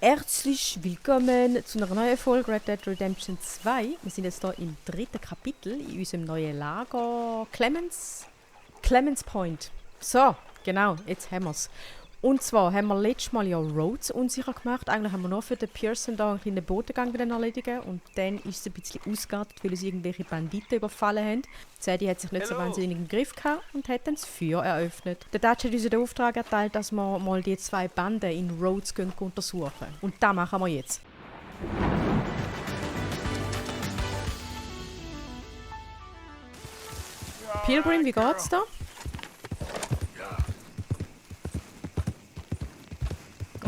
Herzlich willkommen zu einer neuen Folge Red Dead Redemption 2. Wir sind jetzt hier im 3. Kapitel in unserem neuen Lager Clemens Point. So, genau, jetzt haben wir es. Und zwar haben wir letztes Mal ja Rhodes unsicher gemacht. Eigentlich haben wir nur für den Pearson da einen kleinen Bodengang erledigen. Und dann ist es ein bisschen ausgeartet, weil uns irgendwelche Banditen überfallen haben. Sadie hat sich nicht so wahnsinnig im Griff gehabt und hat dann das Feuer eröffnet. Der Dutch hat uns den Auftrag erteilt, dass wir mal die 2 Banden in Rhodes untersuchen. Und das machen wir jetzt. Pilgrim, wie geht's da?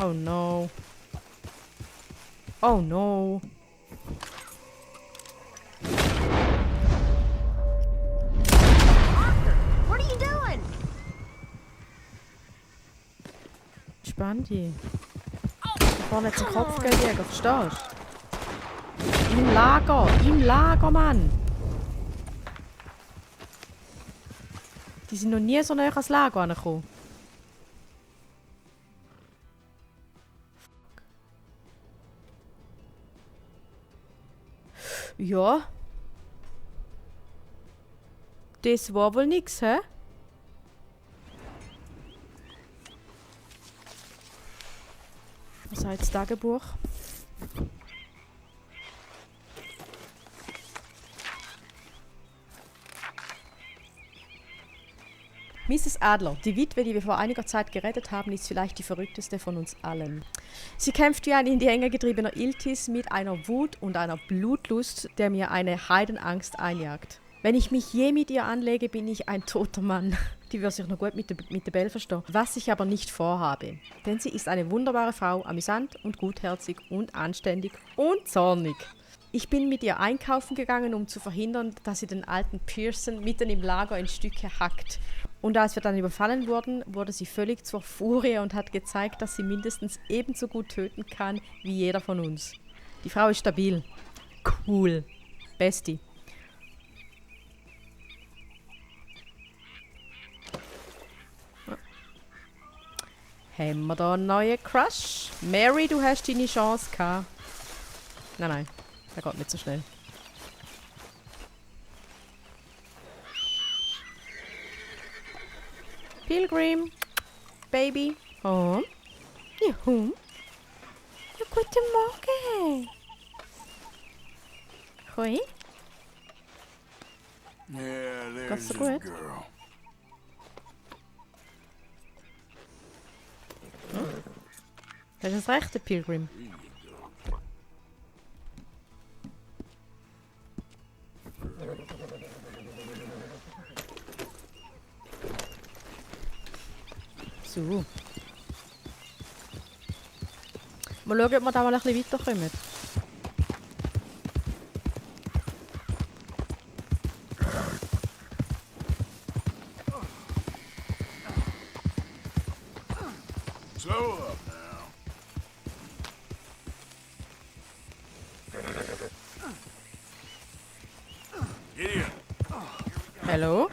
Oh no. Oh no. Arthur, what are you doing? Spannend hier. Vorne hat es einen Kopfgeldjäger, verstehst du? Im Lager, Mann! Die sind noch nie so nah ans Lager angekommen. Ja. Das war wohl nix, hä? Was sagt das Tagebuch? Mrs. Adler, die Witwe, die wir vor einiger Zeit gerettet haben, ist vielleicht die verrückteste von uns allen. Sie kämpft wie ein in die Enge getriebener Iltis mit einer Wut und einer Blutlust, der mir eine Heidenangst einjagt. Wenn ich mich je mit ihr anlege, bin ich ein toter Mann. Die wird sich noch gut mit der Belle verstehen. Was ich aber nicht vorhabe. Denn sie ist eine wunderbare Frau, amüsant und gutherzig und anständig und zornig. Ich bin mit ihr einkaufen gegangen, um zu verhindern, dass sie den alten Pearson mitten im Lager in Stücke hackt. Und als wir dann überfallen wurden, wurde sie völlig zur Furie und hat gezeigt, dass sie mindestens ebenso gut töten kann wie jeder von uns. Die Frau ist stabil. Cool. Bestie. Haben wir da einen neuen Crush? Mary, du hast deine Chance gehabt. Nein, der geht nicht so schnell. Pilgrim, Baby. Oh. Juhu. Ja, guten Morgen. Hoi. Yeah, Geht's there's dir this gut? girl. Das ist das rechte Pilgrim. So. Mal schauen, ob wir da mal ein bisschen weiterkommen. Slow up now. Get in. Hello?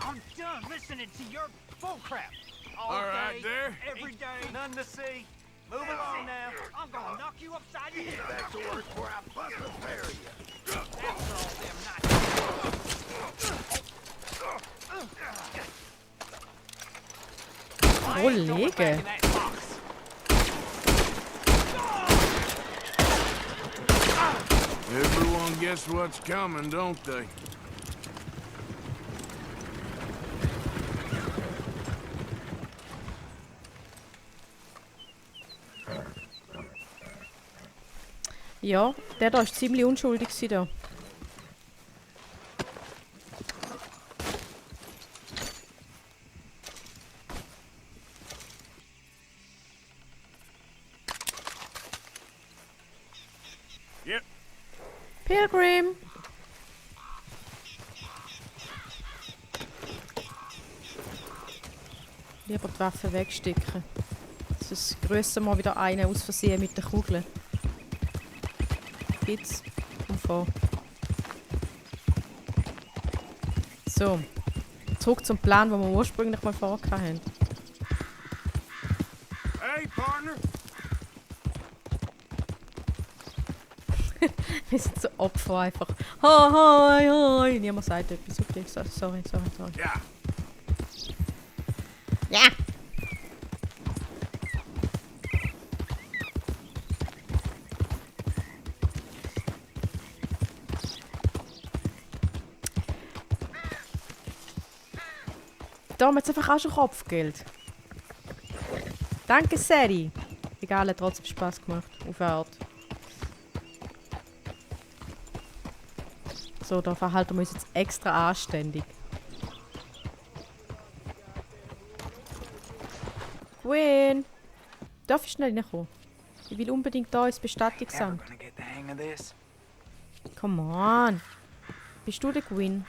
I'm done listening to your bullcrap. All right, day, there. every day, none to see. Move along now. I'm gonna knock you upside your head. Back to work before I bust the pair of you. After all them nights. Kollege. Everyone guess what's coming, don't they? Ja, der da war ziemlich unschuldig da. Yep. Pilgrim! Lieber die Waffe wegstecken. Sonst grüssen wir wieder einen aus Versehen mit den Kugeln. Geht's? Und vor. So. Zurück zum Plan, den wir ursprünglich mal vorgehabt haben. Hey, partner. Wir sind so Opfer einfach. Hi, hi. Niemand sagt etwas. Okay, sorry. Ja. Ja. Da haben wir jetzt einfach auch schon Kopfgeld. Danke, Seri. Egal, hat trotzdem Spaß gemacht. Auf eine Art. So, da verhalten wir uns jetzt extra anständig. Gwen! Darf ich schnell reinkommen? Ich will unbedingt da ins Never Bestattungsamt. gonna get the hang of this. Come on! Bist du der Gwen?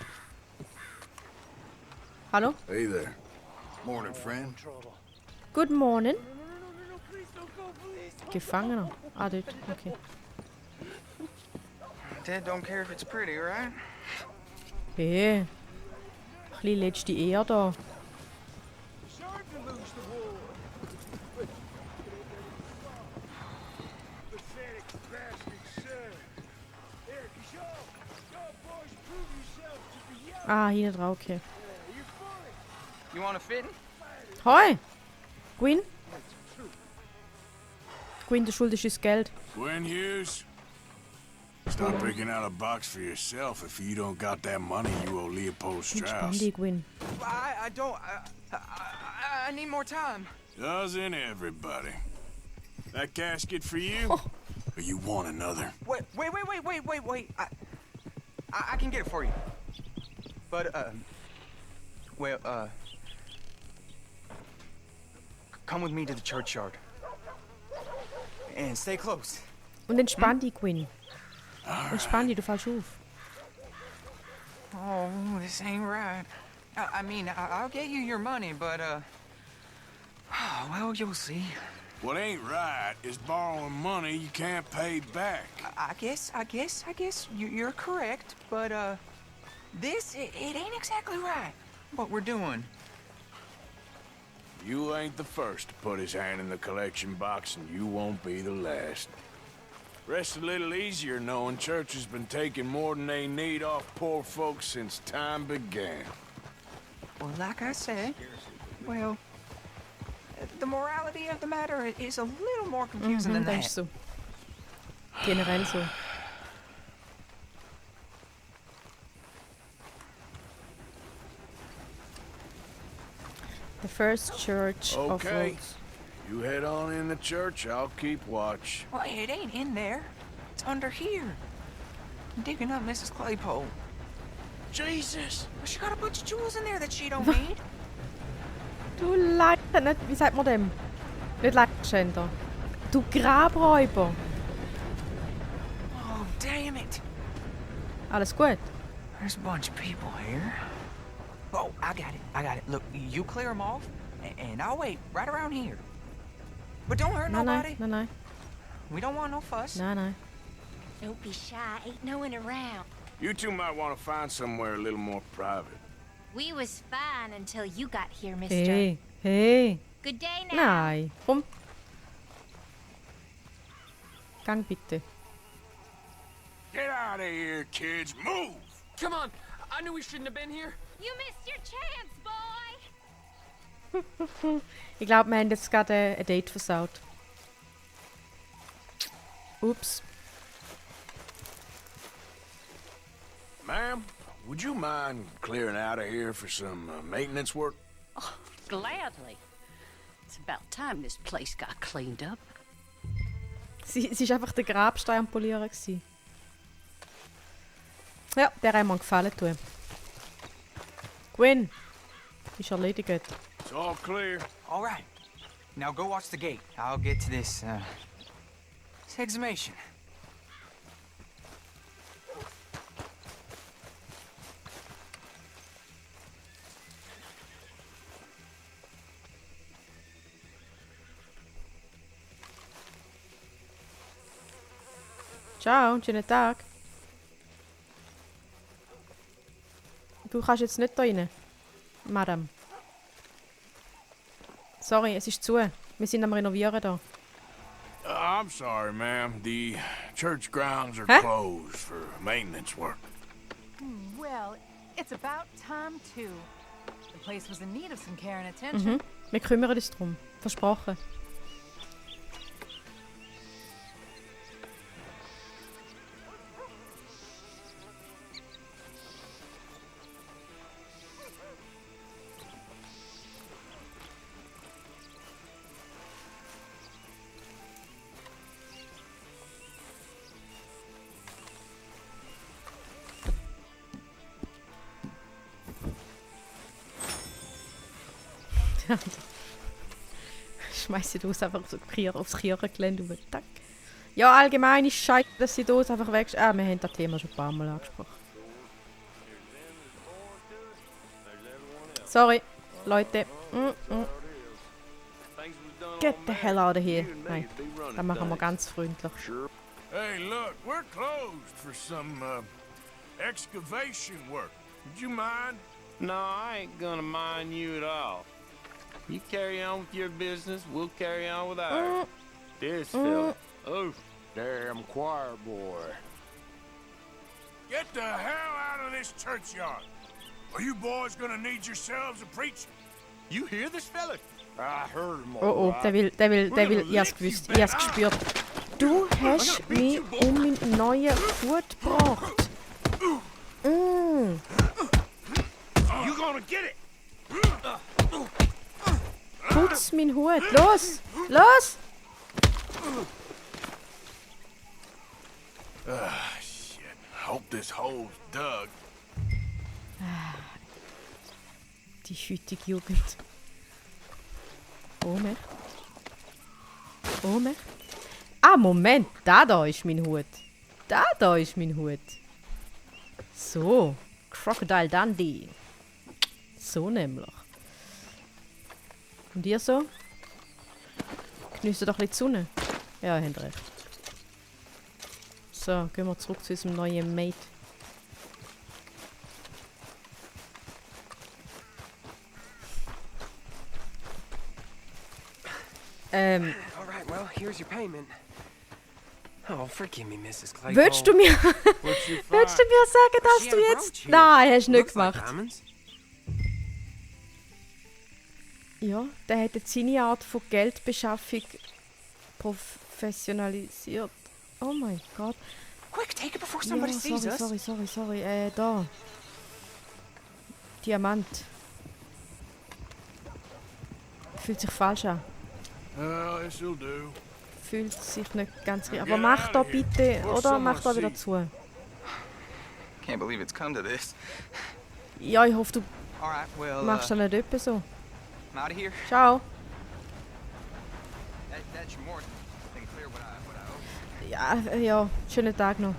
Hallo? Hey there. Morning, friend. Good morning. Gefangener. Ah, dort. Okay. Dad don't care if it's pretty, right? Hey. Ein bisschen letzte Ehe da. Sorry to lose the war. Pathetic bastard, sir. Here, y'all boys prove yourself to be young. Ah, hier drauf, okay. You're funny. You want a fitting? Hoi! Gwen? Gwen, du schuldest uns Geld. Gwen Hughes. Stop picking out a box for yourself. If you don't got that money, you owe Leopold Entspann Strauss. dich, Gwen. I don't. I need more time. Doesn't everybody? That casket for you? Or you want another? Wait. I can get it for you. But, come with me to the churchyard. And stay close. Und entspann dich, Gwen. Entspann dich, du fällst auf. Oh, this ain't right. I mean, I'll get you your money, but, well, you'll see. What ain't right is borrowing money you can't pay back. I guess you're correct, but, this, it ain't exactly right, what we're doing. You ain't the first to put his hand in the collection box, and you won't be the last. Rest a little easier knowing church has been taking more than they need off poor folks since time began. Well, like I said, well, the morality of the matter is a little more confusing than Das that. ist so. Generell so. The first church of Okay. Rhodes. You head on in the church, I'll keep watch. Well, it ain't in there. It's under here. I'm digging up Mrs. Claypole. Jesus! Well, she got a bunch of jewels in there that she don't need. Du Leichen, nicht, wie sagt man dem? Nicht Leichenschänder. Du Grabräuber. Oh, damn it. Alles gut? There's a bunch of people here. Oh, I got it. Look, you clear them off, and I'll wait right around here. But don't hurt nobody. Nein. We don't want no fuss. Nein. Don't be shy, ain't no one around. You two might want to find somewhere a little more private. We was fine until you got here, mister. Hey. Good day now. Nein. Komm. Gang bitte. Get out of here, kids! Move! Come on! I knew we shouldn't have been here. You missed your chance, boy. Ich glaube, wir haben jetzt gerade ein Date versaut. Ups. Ma'am, would you mind clearing out of here for some maintenance work? Gladly. It's about time this place got cleaned up. Sie war einfach der Grabstein am Polieren. Gewesen. Ja, der hat mir gefallen tun. Gwen, ist erledigt. It's all clear. All right. Now go watch the gate. I'll get to this exhumation. Ciao, schönen Tag. Du kannst jetzt nicht da rein, Madame. Sorry, es ist zu. Wir Wir sind am Renovieren da. I'm sorry, ma'am. The church grounds are Huh? closed for maintenance work. Well, it's about time too. The place was in need of some care and attention. Wir kümmern uns drum. Versprochen. Schmeiß die Dose einfach aufs Kirchengelände über. Tack. Ja, allgemein ist scheiße, dass die Dose einfach weg ist. Wir haben das Thema schon ein paar Mal angesprochen. Sorry, Leute. Get the hell out of here. Nein, das machen wir ganz freundlich. Hey, look, we're closed for some excavation work. Would you mind? No, I ain't gonna mind you at all. You carry on with your business, we'll carry on with ours. This fella. Oh, damn choir boy. Get the hell out of this churchyard. Are you boys gonna need yourselves a preacher? You hear this fella? I heard him all Oh, right. der will, ich hab's gewusst, ich hab's gespürt. Du hast mich um meinen neuen Hut gebracht. You gonna get it? Putz meinen Hut. Los! Los! Shit. Hope this hole's dug. Die heutige Jugend. Omer. Omer. Ah, Moment. Da ist mein Hut. Da ist mein Hut. So. Crocodile Dundee. So nämlich. Und ihr so? Genießt doch ein bisschen die Sonne. Ja, ihr habt recht. So, gehen wir zurück zu unserem neuen Mate. All right, well, here's your payment. Oh, forgive me, Mrs. Claypole. Willst du mir sagen, dass du jetzt... Nein, hast du nicht Looks like gemacht. diamonds. Ja, der hat jetzt seine Art von Geldbeschaffung professionalisiert. Oh mein Gott. Quick, take it before Ja, somebody sees us. sorry. Da. Diamant. Fühlt sich falsch an. Well, this'll do. Fühlt sich nicht ganz richtig. Aber mach da bitte, oder? Mach da wieder zu. Can't believe it's come to this. Ja, ich hoffe, du All right, well, machst das nicht etwa so. I'm out of here. Ciao. That's your morning. Make it clear what I owe. Ja, schönen Tag noch.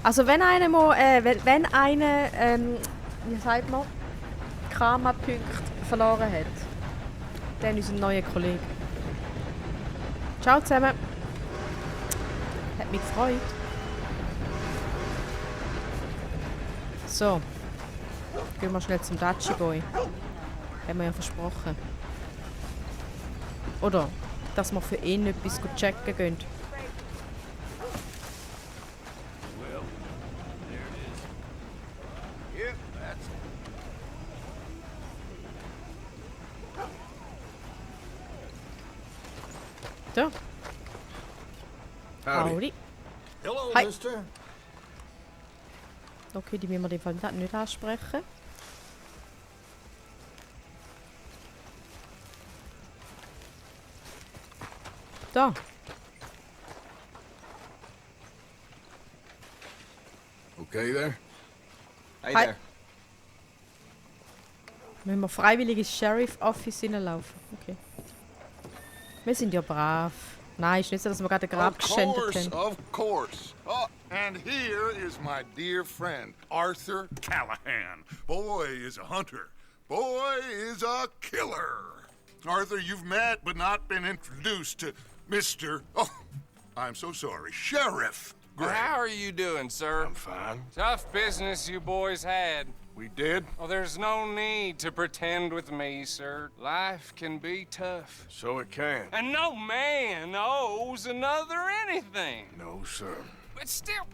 Also wenn einer mal, wenn einer, wie sagt man, Karma-Punkte verloren hat, dann unser neuer Kollege. Ciao zusammen. Hat mich gefreut. So. Gehen wir schnell zum Dachi Boy. Haben wir ja versprochen. Oder, dass wir für ihn etwas gut checken gehen. Yep, that's So, Howdy. howdy. Hello, Hi. mister. Okay, die müssen wir in dem Fall nicht ansprechen. Da. Okay there? Hey Hi. there. Müssen wir freiwillig ins Sheriff Office hineinlaufen. Okay. Wir sind ja brav. Nein, ist nicht so, dass wir gerade ein Grab geschändet haben. Of course. Oh, and here is my dear friend, Arthur Callahan. Boy is a hunter. Boy is a killer. Arthur, you've met but not been introduced to Mr. Oh, I'm so sorry, Sheriff Gray. How are you doing, sir? I'm fine. Tough business you boys had. We did? Oh, there's no need to pretend with me, sir. Life can be tough. So it can. And no man owes another anything. No, sir. But still,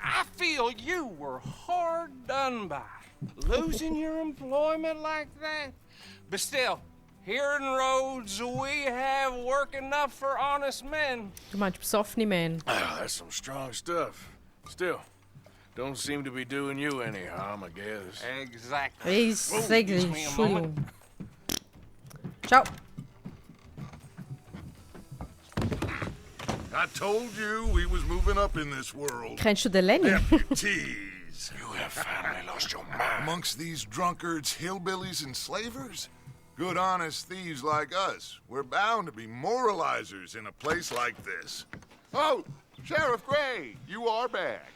I feel you were hard done by. Losing your employment like that. But still, here in Rhodes, we have work enough for honest men. Du meinst besoffene Men. Ah, that's some strong stuff. Still, don't seem to be doing you any harm, I guess. Exactly. Entschuldigung. Ciao. I told you we was moving up in this world. Kennst du den Lenny? Deputies. You have finally lost your mind. Amongst these drunkards, hillbillies, and slavers? Good, honest thieves like us. We're bound to be moralizers in a place like this. Oh, Sheriff Gray, you are back.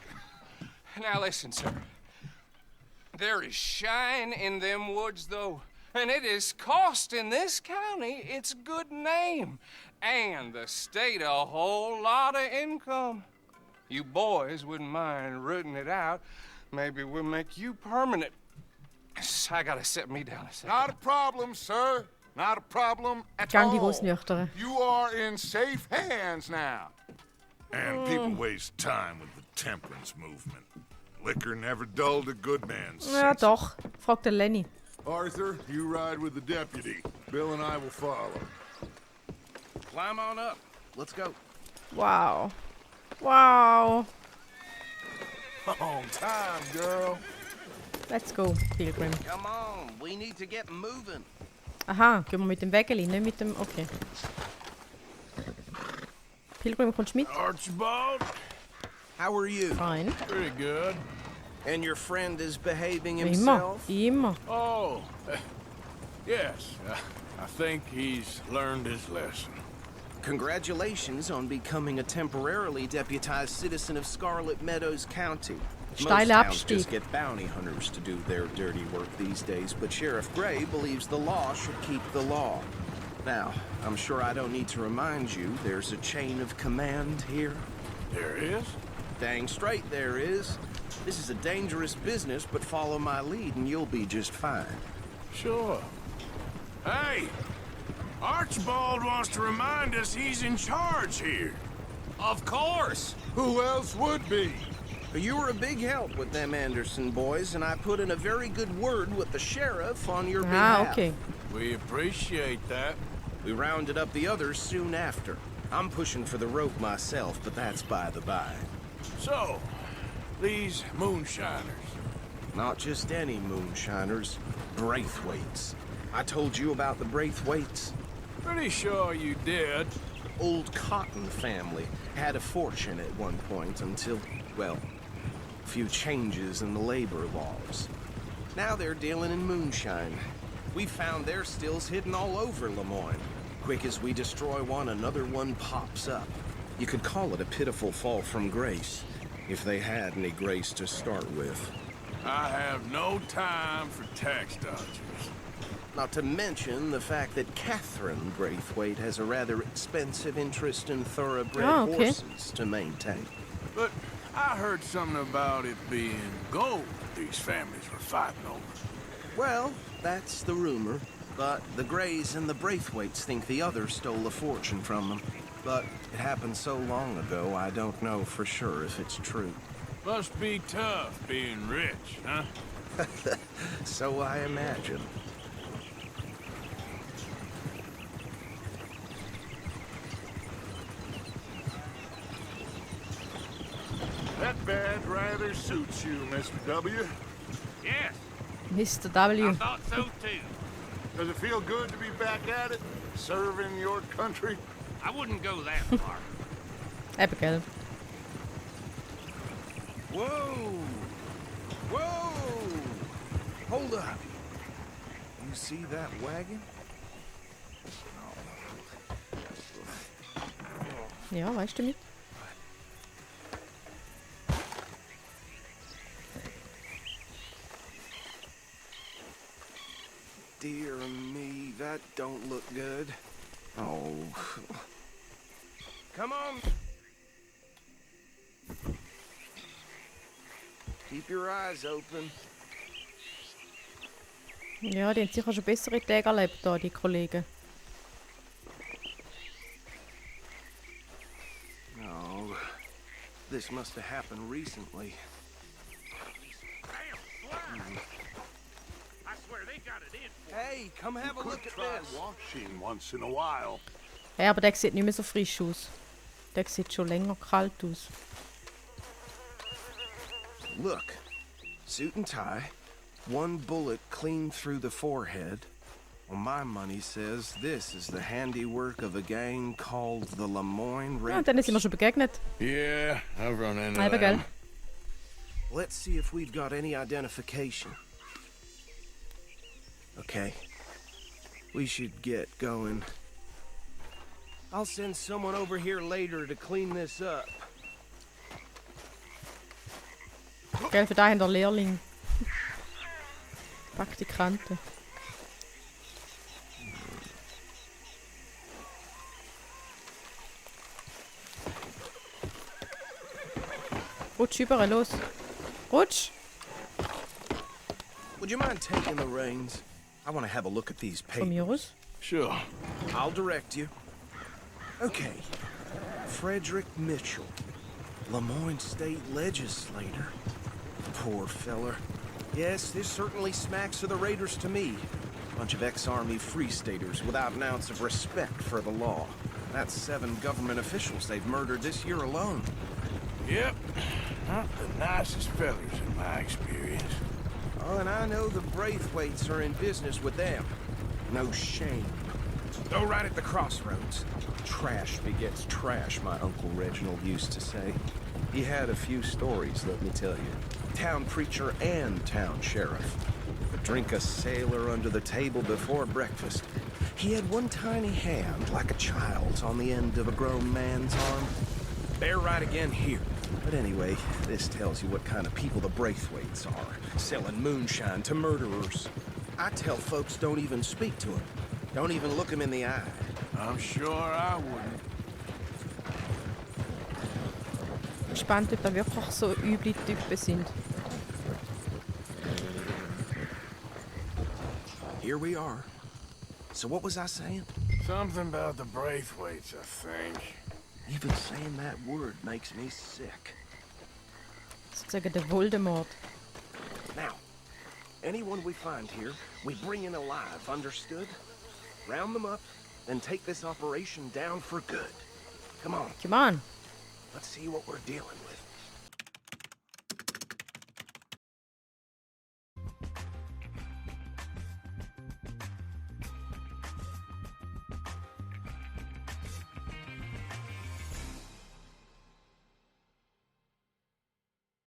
Now listen, sir. There is shine in them woods, though. And it is costing this county its good name. And the state a whole lot of income. You boys wouldn't mind rooting it out. Maybe we'll make you permanent. I gotta sit me down a second. Not a problem, sir. Not a problem at Gang die all. Großnüchtere. You are in safe hands now. And people waste time with the temperance movement. Liquor never dulled a good man's Ja, sense. doch. Frag den Lenny. Arthur, you ride with the deputy. Bill and I will follow. Climb on up. Let's go. Wow. Wow. On time, girl. Let's go, Pilgrim. Come on. We need to get moving. Aha, gehen wir mit dem Wägeli, nicht mit dem... Okay. Pilgrim, kommst du mit? Archibald? How are you? Fine. Pretty good. And your friend is behaving Immer. himself? Immer. Oh, yes. I think he's learned his lesson. Congratulations on becoming a temporarily deputized citizen of Scarlet Meadows County. Most Steile towns Abstieg. just get bounty hunters to do their dirty work these days, but Sheriff Gray believes the law should keep the law. Now, I'm sure I don't need to remind you there's a chain of command here. There is? Dang straight there is. This is a dangerous business, but follow my lead and you'll be just fine. Sure. Hey! Archibald wants to remind us he's in charge here. Of course. Who else would be? You were a big help with them Anderson boys, and I put in a very good word with the sheriff on your behalf. Ah, okay. We appreciate that. We rounded up the others soon after. I'm pushing for the rope myself, but that's by the by. So, these moonshiners. Not just any moonshiners, Braithwaites. I told you about the Braithwaites. Pretty sure you did. Old Cotton family had a fortune at one point until, well, a few changes in the labor laws. Now they're dealing in moonshine. We found their stills hidden all over Lemoyne. Quick as we destroy one, another one pops up. You could call it a pitiful fall from grace, if they had any grace to start with. I have no time for tax dodgers. Not to mention the fact that Catherine Braithwaite has a rather expensive interest in thoroughbred horses to maintain. But I heard something about it being gold these families were fighting over. Well, that's the rumor. But the Grays and the Braithwaites think the others stole a fortune from them. But it happened so long ago, I don't know for sure if it's true. Must be tough being rich, huh? So I imagine. That badge rather suits you, Mr. W. Yes. Mr. W. thought so too. Does it feel good to be back at it? Serving your country? I wouldn't go that far. Eben, gell? Whoa! Whoa! Hold up. You see that wagon? Ja, weißt du mit? Dear me, that don't look good. Oh. Come on. Keep your eyes open. Ja, die haben sicher schon bessere Tage erlebt, da, die Kollegen. No, this must have happened recently. I swear they got it in. Hey, come have a look at this. Washing once in a while. Ja, aber der sieht nicht mehr so frisch aus. Der sieht schon länger kalt aus. Look, suit and tie, one bullet clean through the forehead. Well, my money says this is the handiwork of a gang called the Lemoyne Ja, und dann sind wir schon begegnet. Yeah, I've run into Eben, gell? them. Let's see if we've got any identification. Okay. We should get going. I'll send someone over here later to clean this up. Gell, für da haben wir Lehrling. Praktikanten. Rutsch über, los. Rutsch! Would you mind taking the reins? I want to have a look at these Von mir papers. aus. Sure. I'll direct you. Okay. Frederick Mitchell, Lemoyne State Legislator. Poor feller. Yes, this certainly smacks of the Raiders to me. Bunch of ex-Army Free Staters without an ounce of respect for the law. That's 7 government officials they've murdered this year alone. Yep. Not the nicest fellas in my experience. Oh, and I know the Braithwaites are in business with them. No shame. Oh, right at the crossroads. Trash begets trash, my Uncle Reginald used to say. He had a few stories, let me tell you. Town preacher and town sheriff. Could drink a sailor under the table before breakfast. He had one tiny hand, like a child's, on the end of a grown man's arm. They're right again here. But anyway, this tells you what kind of people the Braithwaites are, selling moonshine to murderers. I tell folks don't even speak to them. Don't even look them in the eye. I'm sure I wouldn't. Gespannt, ob da wirklich so üble Typen sind. Here we are. So what was I saying? Something about the Braithwaites, I think. Even saying that word makes me sick. Sozusagen der Voldemort. Now, anyone we find here, we bring in alive, understood? Round them up, then take this operation down for good. Come on, Come on. let's see what we're dealing with.